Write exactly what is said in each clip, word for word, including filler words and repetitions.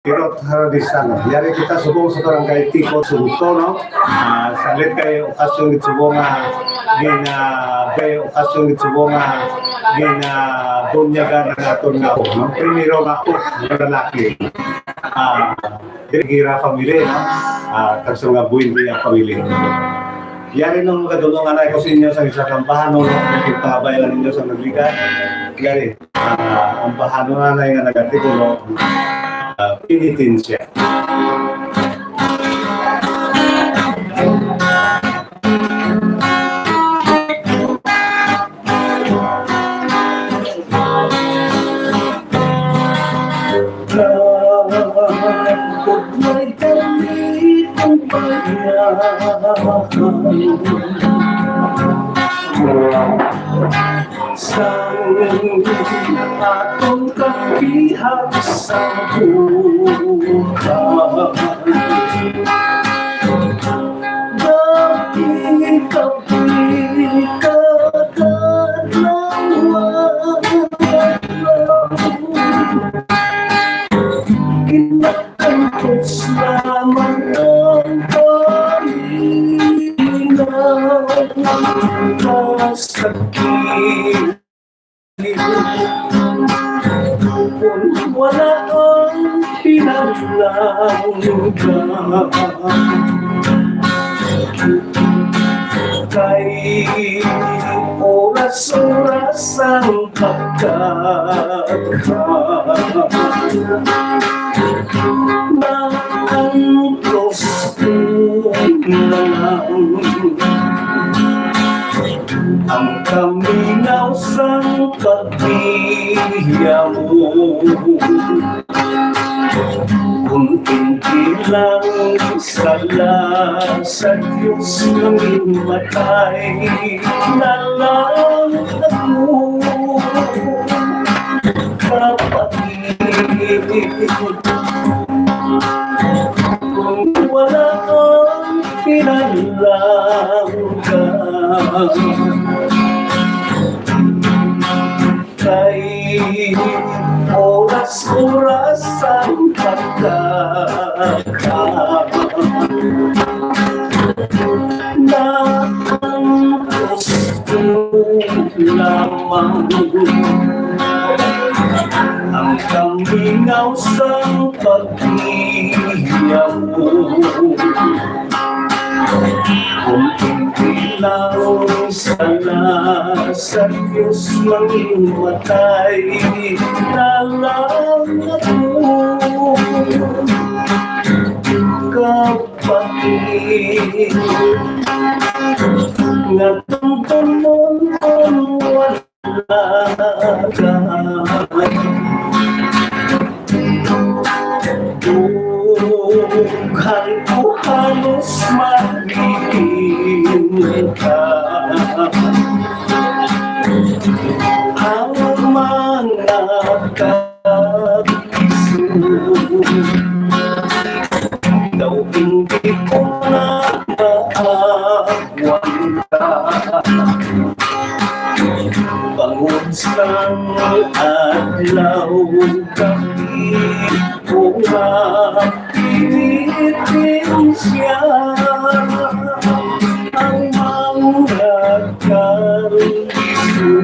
Pero tradisyon, no? Yari kita subong sa barangay Tiko, Sugto, no? Ah, salit kay okasyon gid subong nga gina-, kay okasyon gid subong nga ginabunyagan ang aton nga, no? Primero nga, nga lalaki. Ah, Gira family, no? Ah, tagsa nga Buendia family. Yari nung makadulong anay ko sa inyo sa isa kang bahano, no? Ipabay lang ninyo sa nagligan. Yari, ah, ang bahano na nga nagtitulo, ah, Penitensya. May kami kong pagyaman. Sang atong kapihak sa buhay. Dati ka, di ka kadalaw. Kinakapos lamang ang paminaw. Kasakit. Kung wala ang pinaglaban, kay oras-oras ang pagkakita na ang krus ko na lang ang kaminaw sang pagbiya mo. Kung hindi lang sala sa Diyos, mangimatay na lang ako, kapatid. Kung wala ang pinalangga, kay oras-oras ang pagkakita na ang gusto lamang ang kaminaw sang pagbiya mo. Kung hindi lang sala sa Diyos, mangimatay na lang ako, kapatid. Nga tungtong mo ang wala ka. Dughan ko halos maghihinta ang mga kaisog. Daw hindi ko na maawanta. Bangod sang adlaw, gabi ko nga pinitensya ang mga kalisod.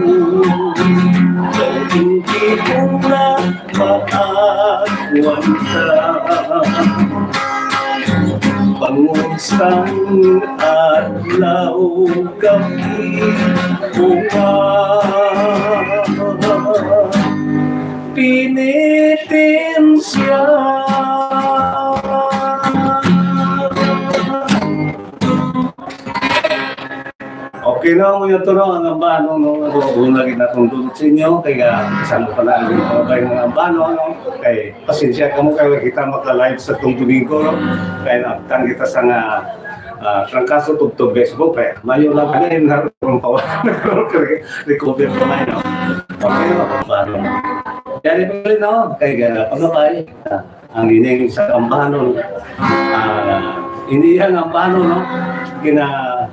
Kay hindi ko na maawanta. Bangod sang adlaw, gabi ko nga pinitensya. Okay, no, mo yun to, no, ang ambanon, no, ano, una gid natong dulot sa inyo, kay, ah, isang pa na ang mga bay mga ambanon, no, kay pasensya ka mo, kay kita magka-live sa tong Domingo, no, kay naabtan kita sa nga, ah, trangkaso tubtob baseball, kay mayo lang kami, na, recover pa man, no. Okay, no, ambanon. Yan, ito rin, no, kay, ah, pagkabay, ah, ang ining sa ambanon, ah, ini ang ambanon, no? Gina-,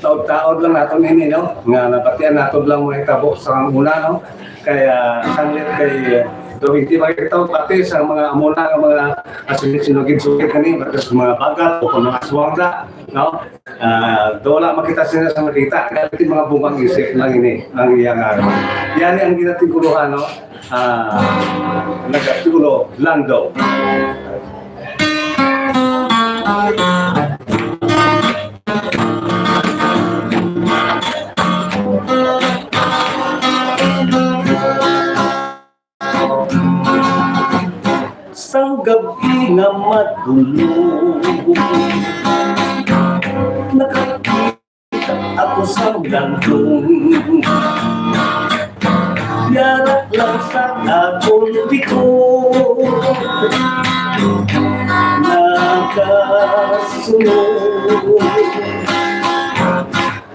taod-taod lang naton ini, no? Nga nabatian naton lang mga hitabo sa una, no? Kaya, sanglit kay, So, hindi makikita pati sa mga amo na nga mga asin sinugid-sugid kani, basta sa mga bagat o kung mga aswang na, no? Ah, doon lang makita sila sa makita. Galit yung mga bungang isip lang ini, ang iyang araw. Yan ang ginatiguruhan, no? Ah, nagkatulo, Lando. Sang gabi nga madulog, nakakita ako sang landong. Yara lang sa akong likod, nagasunod.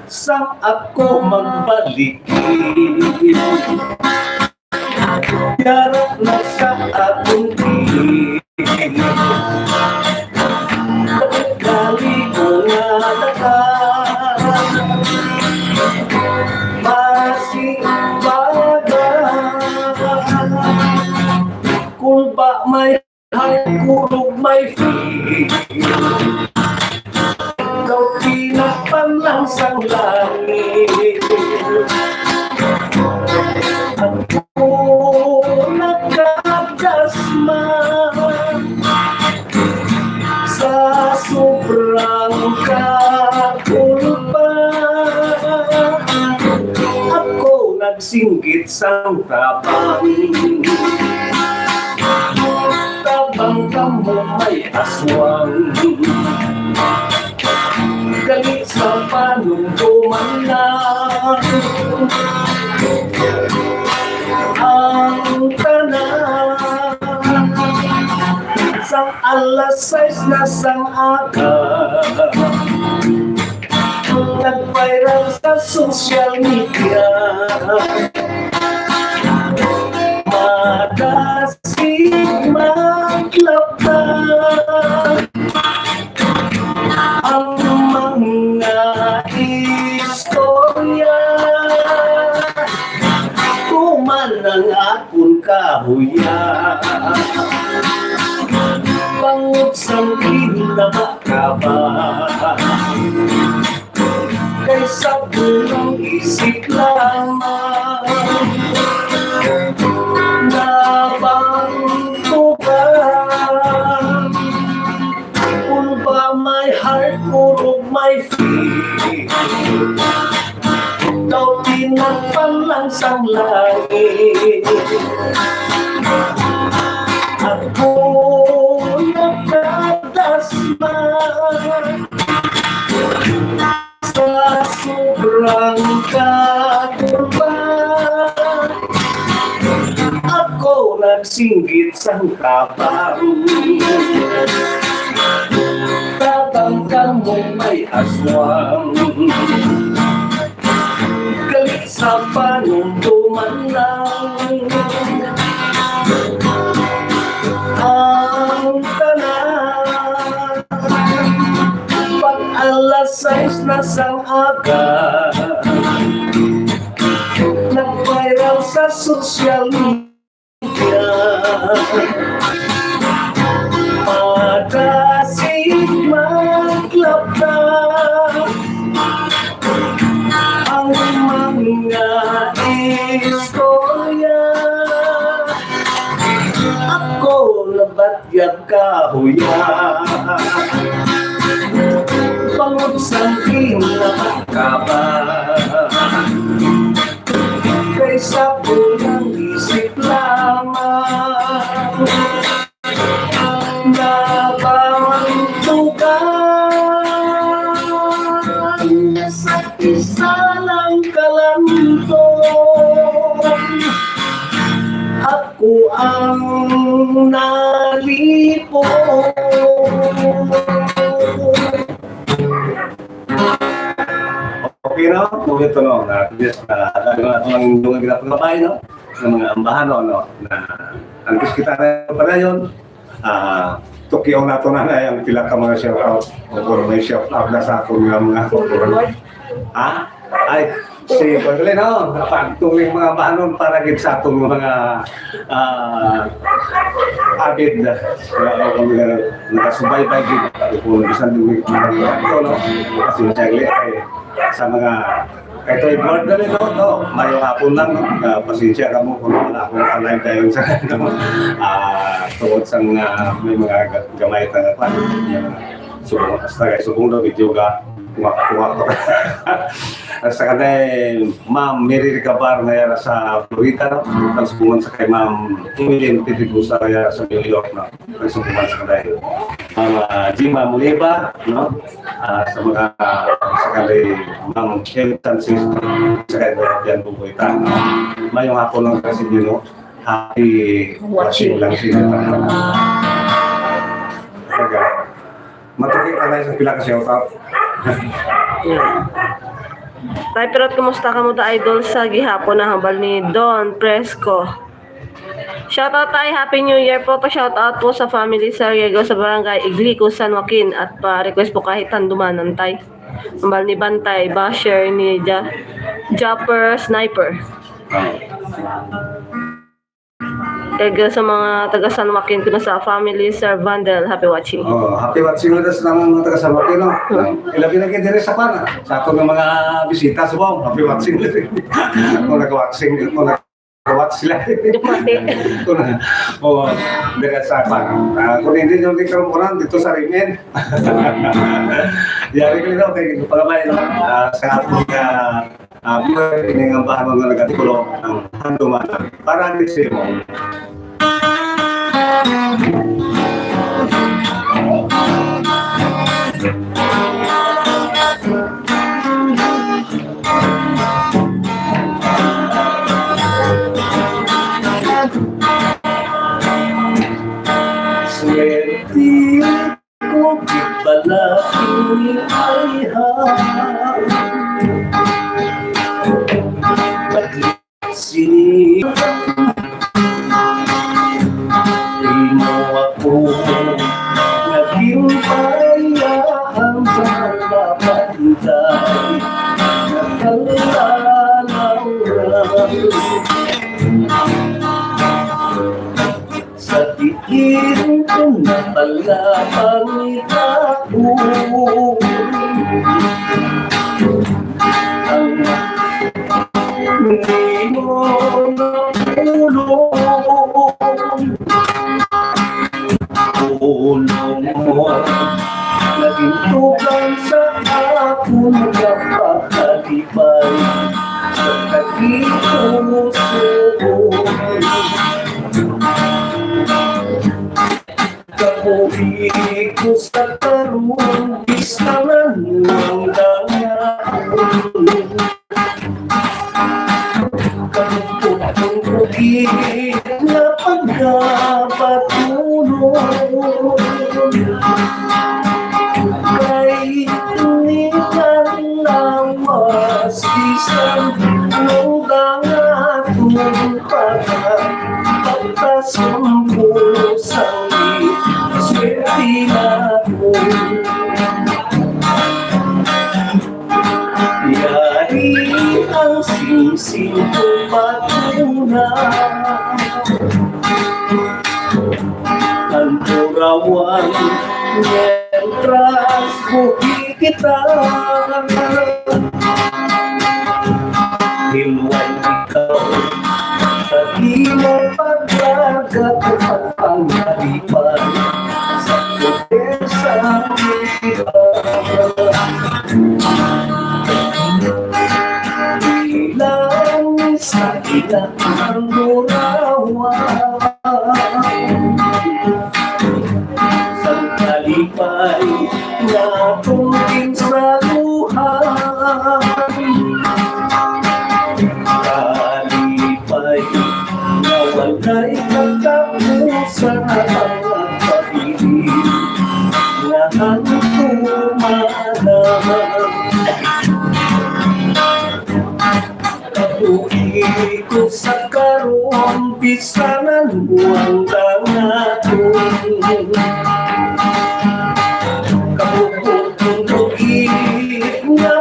Sang ako magbalik, yara na sa akong piling. Kaligo nga lakas, masing baga. Kung ba may hangkurog may free, daw tinapan lang sang langit. Ako nakadasma sa sobrang kakulpa. Ako nagsinggit sang tabang. Tabang kamo may aswang. Galit sa panumduman na ang tanan. Sang alas sais na sang aga, nag-viral sa social media. Madasig maglabta ang mga istorya. Tuman ang akon kahuya, bangod sang ginaba ka ba? Kay sa unang isip lamang, nabantugan. Kung ba may heart, kurog may feet, daw tinakpan lang sang langit. Ako nakadasma sa sobrang kakulpa. Ako nagsinggit sang tabang. Tabang kamo may aswang. Galit sa panumduman lang ang tanan. Pag alas sais na sang aga, nag-viral sa social media. Madasig maglabta ang mga istorya. Ako nabatyag kahuya, bangod sang ginaba ka ba? Kay sa unang isip lamang, nabantugan sa isa lang ka lantong. Ako ang nalipong. Okay, no? Muli to, no? Na, at least, na, ano na ito ang inyong ginapagabay, no? Ng mga ambahan, no? Na, ang gusto kita na padayon, ah, tukion nato na na ang pila ka mga shout out. O kung may shout out na sa aton nga mga, ha? Ay, Si Pagli, no? Pagtuloy mga bahanon para gid sa atong mga, ah, avid, ah, mga nakasubaybay gid. Kung bisan din may mga ito, no? Kasi masyagli ay sa mga, ito ay board na rin, no? No? Mayong hapon lang, no? Ah, pasensya ka mo kung wala akong alive tayo sa, no? Ah, tungod sa mga, may mga ga-, gamay na kwan. Subong, hasta kay subong daw, video ka. Kuwak-kuwak. Sa kanay, Ma'am Mary Recabar nga yara sa Florida, no? Ang sumbungan sa kay Ma'am Evelyn Pedregosa nga yara sa New York, no? Ang sumbungan sa kanay, Ma'am, ah, Jima Muliba, no? Ah, sa mga, sa kanay, Ma'am Shem Francis, sa kay Brian Buboy Tan. Mayong hapon lang sa inyo, no? Happy watching lang sa inyo. Taga, matuki ka na sa pila ka shout out. Tay Pirot, kumusta ka mo ta, idol, sa gihapon na hambal ni Don Fresco? Shout out, tay. Happy New Year po. Pa shout out po sa family sa Riego sa Barangay Iglico, San Joaquin, at pa request po kahit tandumanan, tay. Hambal ni Bantay, basher ni Ja-, Japper Sniper. Kag sa mga taga San Joaquin ko na sa family, Sir Vandal, happy watching. Oh, happy watching with us lang ang mga taga San Joaquin, no? Ilabi na kayo dire sa kwan, ah. Sa ato nga mga bisita sa Bong, happy watching. Kung nag-watching, kung nag-watch sila. Dupati. Kung na, oh, dire sa kwan. Ah, kung hindi nyo di kalukuran, dito sa Rimin. Yari ko yun, okay, pagabay, no? Ah, sa ato nga Ah, buhay ini nga bahanon nga nagatikulo ang handumanan para ni Simon. Swerte ko gid bala ini ay ha. Sini imo ako naging bayaan sa mga pantay. Nakalalaw sa diin ko na pala pangitaon. Ang nimo na pulong, pulong mo naging tugang sa akon nga pagkalipay sa kagipuson. Kabuhi ko sa karon, bisan anong dangahon. Kalumpot kong bukid nga pagkabatunon. Kay nilang lawas, bisan nung dangatong pagka Pagpasumpo sa swerte naton. Yari ang singsing ko patuna. Ang burawan, mientras buhi kita. Hilway ikaw sa imo pagdagat, ang pangalipan sa pwersa kita. Ilang sa ilang ang burawan. Sang kalipay nga akong ginsaluhan. Kalipay nga walay katapusan, ang pag-ibig nga handumanan. Kabuhi ko sa karon, bisan ano ang dangaton. Kabuhi kong bukid nga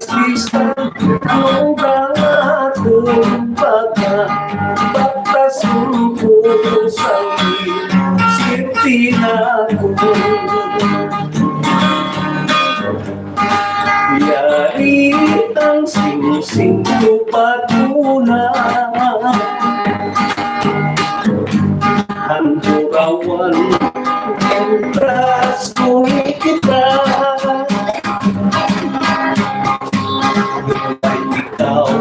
Bisan ang akon pagkabata, suko sa sirti na ko. Yari ang singko pagkuna. Ang burawan, mientras ko kita. Ikaw,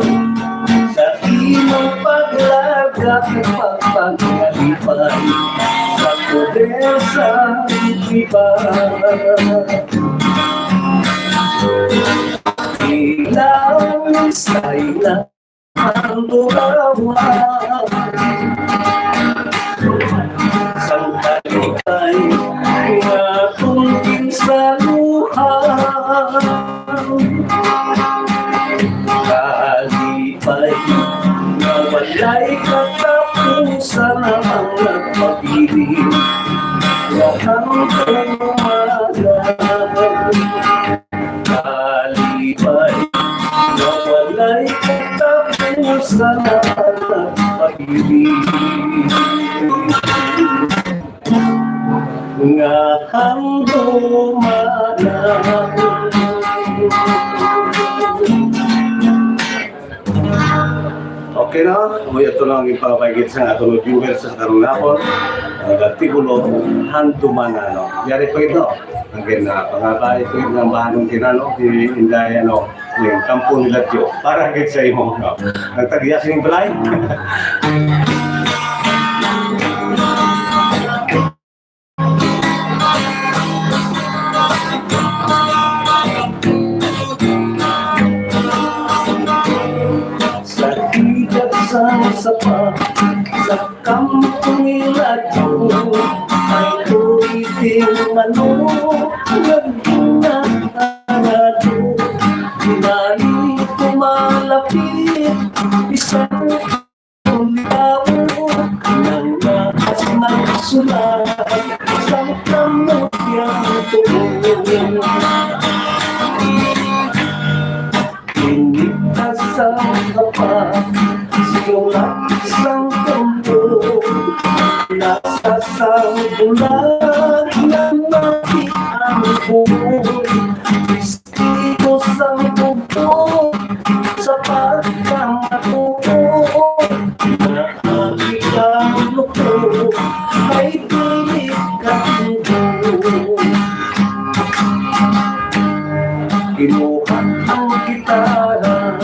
sa imong paglagat, pagpangalipan, sa poder sa iba. Ilang sa ila ang tulawan. Sang kalipay nga akon ginsaluhan. Kalipay nga walay katapusan ang nagpabilin nga ang tumanan. Kalipay nga walay katapusan ang nagpabilin nga ang tumanan. Okay na? Uy, ito lang ang ipapagit sa aton viewers sa karong hapon. Ang artikulo, handumanan, no? Yari pa ito. Ang gina, pangabay ito yung bahanon kinano, di Inday, ano, yung kampo nila Diyo. Para gid sa imo, no? Ang tagya sa inyong balay. Sa gigat sang sapa, sa kampo nila Diyo, ay tuwi din manok, nagdungan na Diyo. Dinali ko malapit, isang Ang tao nang lakas magsulat, sang kamot yang tugon. Inigkas ang kapat, sinulat sang kampo, nasa sang bulan, nang mati ang buhok. Igo sang bugtong sa pagkamakuon, nga ang ikaw lukro ay dili katubo. Kinuha ang gitara,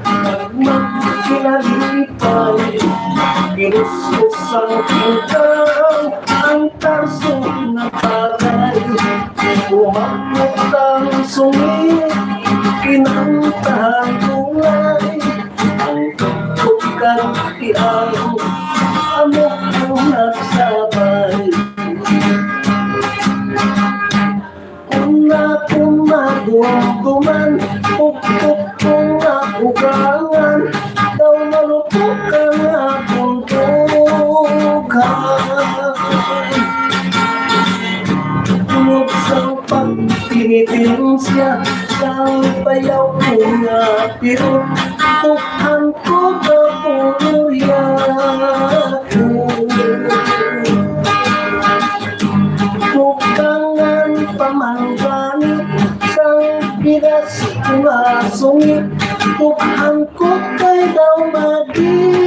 kag magkinalipay, kinuskos ang pinggan, ang tarso nga bagay. Umabot ang sungit, kinantahan tunay. Ang tugtog kag tiang, amo ang nagsabay. Una kong madumduman, pukpok ko nga ugangan, daw malupok ang akong dughan. Tungod sang pagtinitensya sang bayaw ko nga pirot, dughan ko kapulya. Ugangan pa man gani sang piras nga sungit, dughan ko kay daw magising.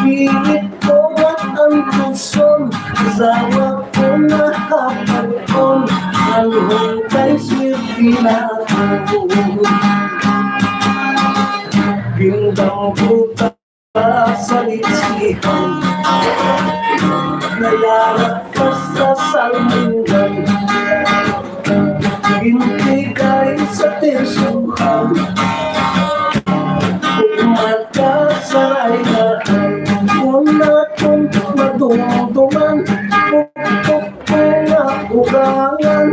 Pilit ko nga antuson, sa wa ko nahapagkon, anhon kay swerte na ako. Gindambutan sa litsihan, nayarat ka sa salminggan, gintigay sa tirsuhan, ugmata sa rayaan, una kong madumduman, pukpok ko nga ugangan,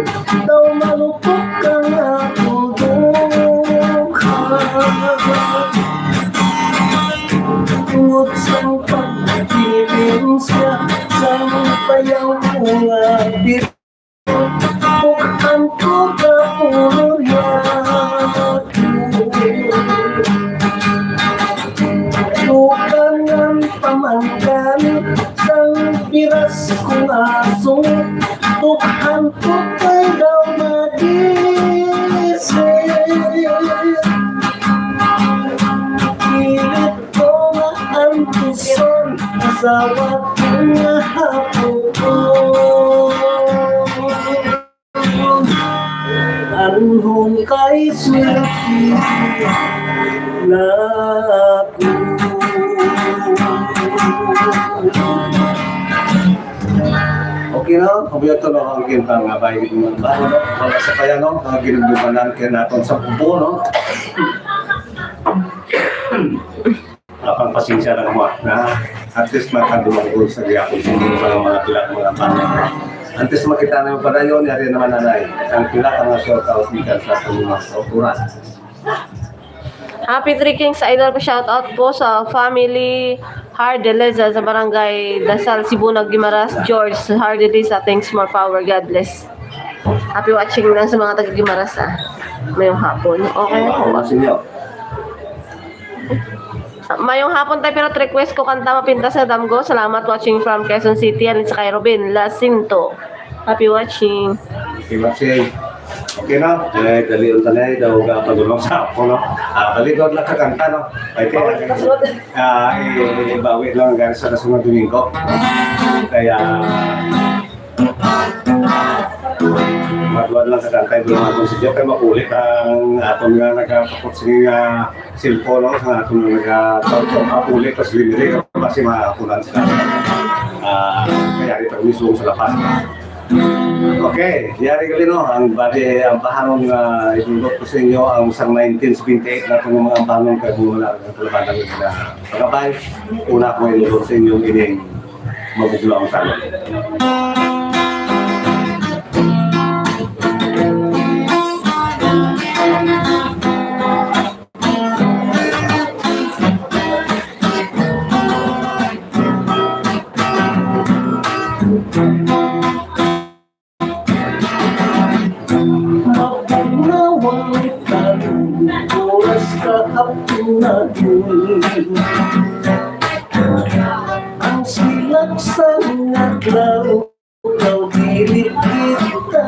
daw malupok ang akong dughan. Tungod sang pagdipensya sang bayaw ko nga pirot, Patay daw magising. Pilit ko nga antuson, asawa ko nga hapon. Anhon kay swerte na ako. Okay na, pabiyato na ang aking pangabay ng mga bata, no? Wala sa kaya, no? Ang ginugdumanan kaya natin sa kubo, no? Ah, pagpasensya lang mo, ah, na at least makadulong ko sa gihapon sa inyo, sa mga pila, mga bata. Antes makita na yung padayon, yari naman, nanay. Ang pila ka mga shout out gikan sa aton mga kauturan. Happy Three Kings Idol, pa shout out po sa family Hardeleza sa Barangay Dasal, Sibunag, Guimaras. George Hardeleza, thanks, more power, God bless. Happy watching lang sa mga taga Guimaras, ah. Mayong hapon. Okay. Ano sa inyo? Mayong hapon, tay, pero request ko kanta Mapintas na Damgo. Salamat, watching from Quezon City. Alin sa kay Robin Lacinto. Happy watching. Happy watching. Okay na? Eh, dali ang tanay daw ka pagulong sa ako, no? Ah, bali doon lang kakanta, no? Ay, kaya, ah, i-, ibawi lang ang sa kasunod Domingo. Kaya, madwad lang kakanta, doon lang ako si Joe, kaya makulit ang aton nga nagkakapot sa nga cellphone, no? Sa aton nga nagkakapot, makulit, tas limili, kasi makulan sila. Ah, kaya ito mismo sa lapas. Okay, yari gali, no, ang bali, ang bahanon nga itundot ko sa inyo, ang sang nineteen seventy-eight na itong mga bahanon kay mga wala ang kalabanan na pagkabay. Una ko itundot sa inyo ining mabugnaw ang tanong. Mapanawan tayo, oras kahapon na yun. Ang silak sa adlaw, ikaw dili kita.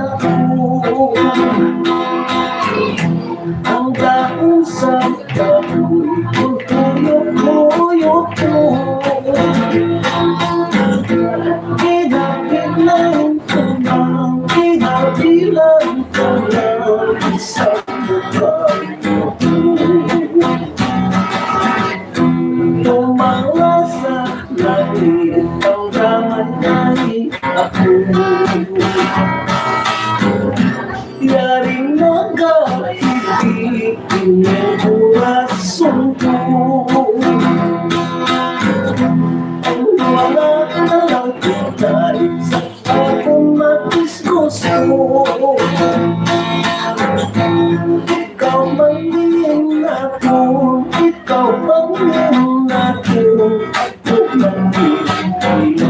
Ang dahon sa kahoy, kung tuyok-tuyok mo. Kinapit na ang tumang, kinabilan ka lang sa mukha. Tumala sa langit ang damay ako. Yari nagahibi inyong burason ko. Ang wala na lang kita sa akong matisgusto. Ikaw mangin ako, ikaw mangin ako, ako mangin ako.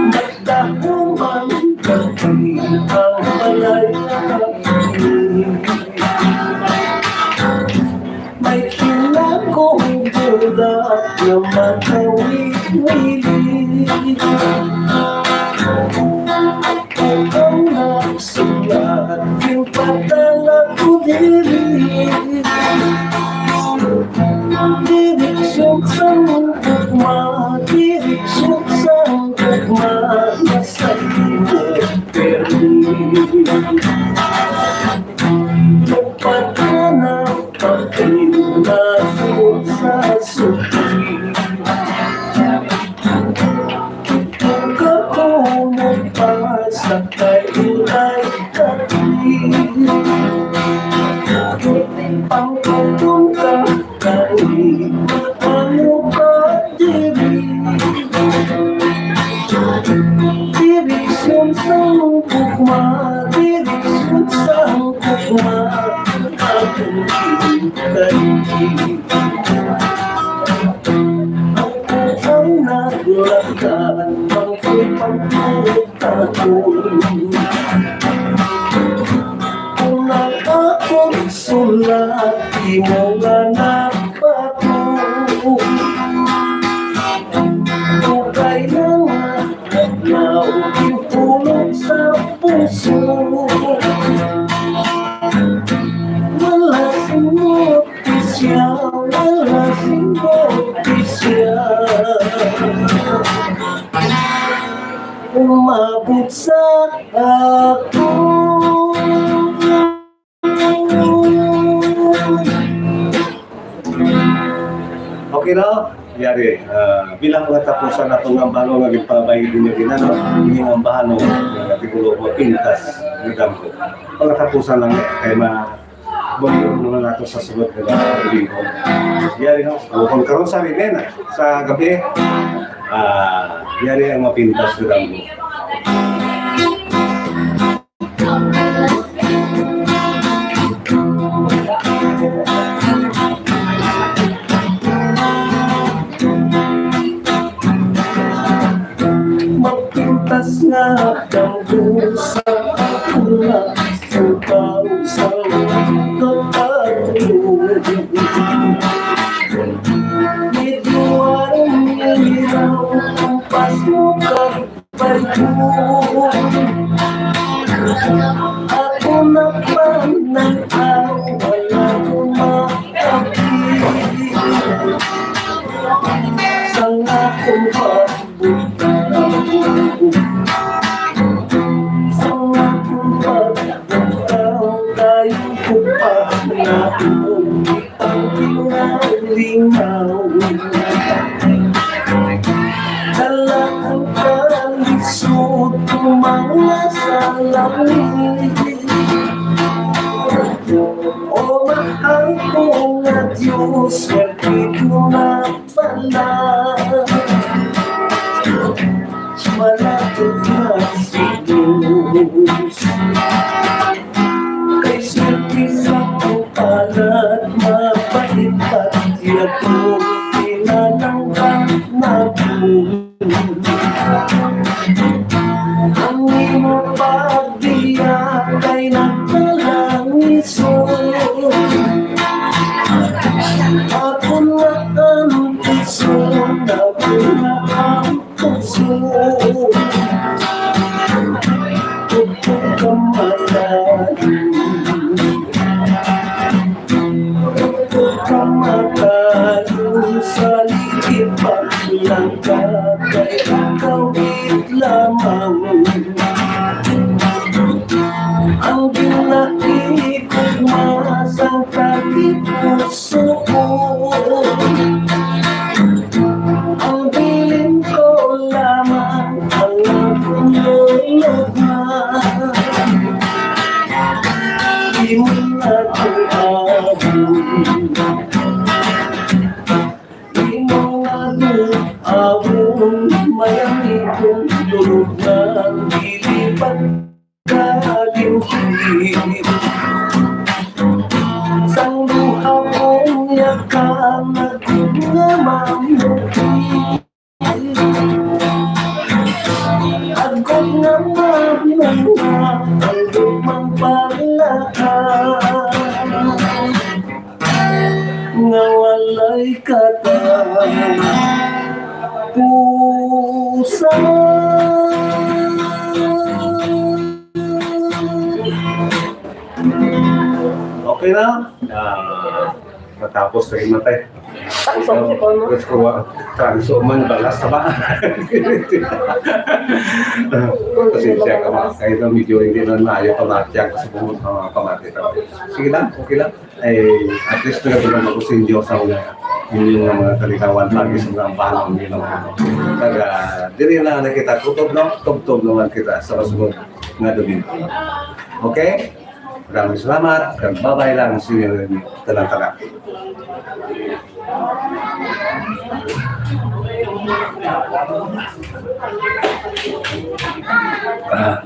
Magdahumang gabi ang balay namin. May kinakong budak na makawili. Ako ang nagsulat, yung padala ko diri. Direksyon sa gugma, direksyon sa gugma, nasa imo permi. Pagkana, pagkana, sa suki. Kapuno pa sa kay ulay kati. Ang pagpunta kani, ano ka diri? Direksyon sa gugma, direksyon sa gugma. Ako kay ang naglakat, ang ipagpagtagon. Una akong sulat, imo nga nabato. Dugay na nga Ipulog sa puso. Wala sing notisya, wala sing notisya. Umabot sa ako. Okay, no? Yari, ah, bilang mga tapusan na itong ambalo nga ginpabay ninyo, ginano, ining ambalo nga titulo, Mapintas nga Damgo. Mga tapusan lang, eh, kay ma-, bumili naman nato sa sunod nga linggo. Yari, no? O, kung karon sa rin, eh, sa gabi, ah, yari ang Mapintas nga Damgo. Mapintas nga damgo sa akula, sa tao sa kapatid. Medyo arong ilaw ang pasmo kag Ako na pa nang ako wala ko makakit. Sang akong pagbutaw, sang akong pagbutaw, kayo ko pa na ang lingaw-lingaw. Dala ang kalisod ko mga salamin. O mahal ko nga Diyos, swerte ko na pala. Malapit na si Diyos. Kay swerte sa palad, mapait pati ako, pinalangga na po. Ang imo pagbiya kay nagkalangiso. Ako na ang puso, ako na ang puso. Huwag ka matayo. Huwag ka matayo sa likid pa lang ka, kay ikaw gid lamang ang ginakigugma sang tagipuso. Ang bilin ko lamang ang akong lugma. Di mo na ko abot. Di mo na ko abot. Mayamig kong tulog na, dili pa kalimti. Sang duha kong yakan, nagkugna mamuti. Agod nga mahinga ang lumang paglakat nga walay katapusan. Okay na? Ah, matapos na yung matay. Takso, si Paul, no? Gusto ko, ah, takso man, balas na ba? Pasensya ka, mga kayo, medyo hindi na maayo pamati ang kasubungot ng mga pamati. Sige lang, okay lang. Ay, at least nagatulang ako sa inyo sa una. Inyong mga kalikawan, pagi sa mga bahaw, you know. Taga, diri na nakita, kutob, no? Tubtob naman kita sa kasunod nga Domingo. Okay? Maraming salamat, kag babay lang sa inyo tanan-tanan. Ah,